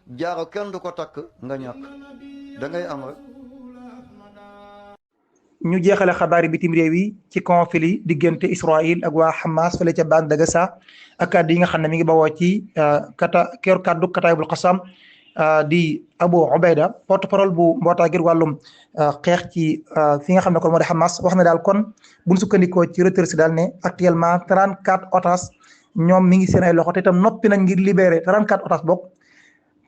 jaaro kenn du ko takk nga ñàkk da ngay am rek. ñu jeexale xabaari bitim réew yi ci conflit diggante Israël ak waa Hamas fële ca bande de Gaza ak kàddu yi nga xam ne mi ngi bawoo ci kaddu Kataibul Qassam di Abu Ubayda porte-parole bu mbootaay ngir wàllum xeex ci fi nga xam ne kon moo di Hamas wax na daal kon buñ sukkandikoo ci Reuters daal ne actuellement 34 otages ñoom mi ngi seen ay loxo te itam noppi nañ ngir libérer 34 otages bokk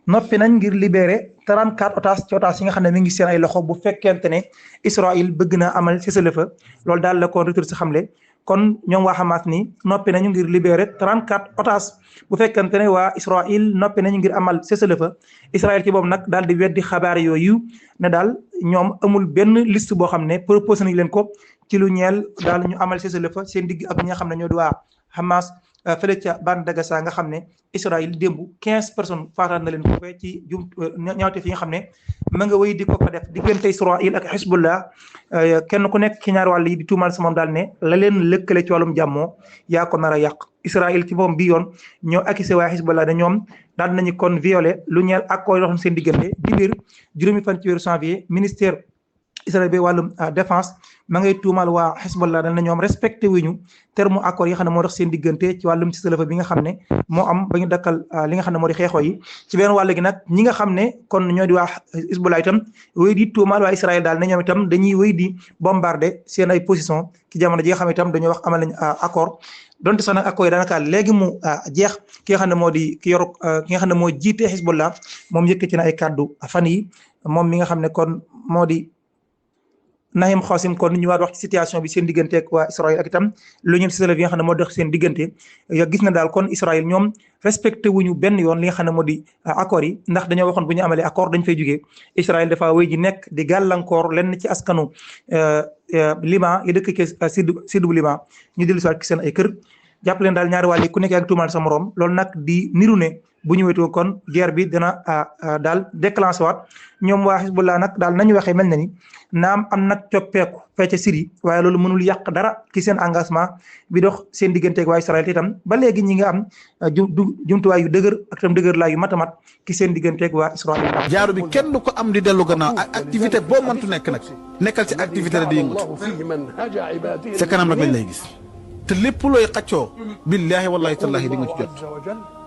noppi nañ ngir libérer 34 otages ci otages yi nga xam ne mi ngi seen ay loxo bu fekkente ne Israël bëgg na amal cessez-le-feu loolu daal la ko Reuters xamle kon ñoom waa Hamas ni noppi nañu ngir libérer 34 otages bu fekkente ne waa Israël noppi nañu ngir amal cessez-le-feu Israël ci boobu nag daal di weddi xabaar yooyu ne daal ñoom amul benn liste boo xam ne proposé nañ leen ko ci lu ñeel daal ñu amal cessez-le-feu seen digg ak ñi nga xam ne ñoo di waa Hamas fële ca bande de Gaza nga xam ne Israël démb 15 personnes faataat na leen foofee ci ñaawte fi nga xam ne ma nga wéy di ko fa def diggante Israël ak Hezbollah kenn ku nekk ci ñaar wàll yi di tuumal sa moom daal ne la leen lëkkale ci wàllum jàmmoo yaa ko nar a yàq Israël ci moom bi yoon ñoo accusé waa Hezbollah ne ñoom daal nañu kon violé lu ñeel accord yi doxoon seen diggante di biir juróomi fan ci weeru janvier ministère Israël bi wàllum défense ma ngay tuumal waa Hezbollah dañ na ñoom respecté wuñu terme accord yi nga xam ne moo tax seen diggante ci wàllum cessez-le-feu bi nga xam ne moo am ba ñu dakkal li nga xam ne moo di xeexoo yi ci benn wàll gi nag ñi nga xam ne kon ñoo di waa Hezbollah itam wéy di tuumal waa Israël daal ne ñoom itam dañuy wéy di bombarder seen ay position ci jamono ji nga xam ne itam dañoo wax amal nañ accord donte sax nag accord yi daanaka léegi mu jeex ki nga xam ne moo di ki nga xam ne moo jiite Hezbollah moom yëkkati na ay kàddu fan yi moom mi nga xam ne kon moo di Naim Qassem kon ñu waat wax ci situation bi seen diggante ak waa Israël ak itam lu ñu cessez-le-feu bi nga xam ne moo dox seen diggante gis na daal kon Israël ñoom respecté wuñu benn yoon li nga xam ne moo di accord yi ndax dañoo waxoon bu ñu amalee accord dañ fay jógee Israël dafa wéy ji nekk di gàllankoor lenn ci askanu Liban yi dëkk ci sud bu Liban ñu dellu si waat ci seen ay kër jàpp leen daal ñaari wàll yi ku nekk ak tuumaal sa morom loolu nag di niru ne bu ñu wéetoo kon guerre bi dina daal déclenché waat ñoom waa Hezbollah nag daal nañu waxee mel na ni naam am nag coppeeku fee ca Syrie waaye loolu mënul yàq dara ci seen engagement bi dox seen digganteeg waa Israël te itam ba léegi ñi nga am jumtuwaay yu dëgër ak itam dëgër laa yu matamat ki seen digganteeg waa Israël. jaaru bi kenn du ko am di dellu gannaaw ak activité boo mëntu nekk nag nekkal ci activité la di yëngatu sa kanam nag lañ lay gis te lépp looy xaccoo billaahi wallaahi tallaahi di nga ci jot.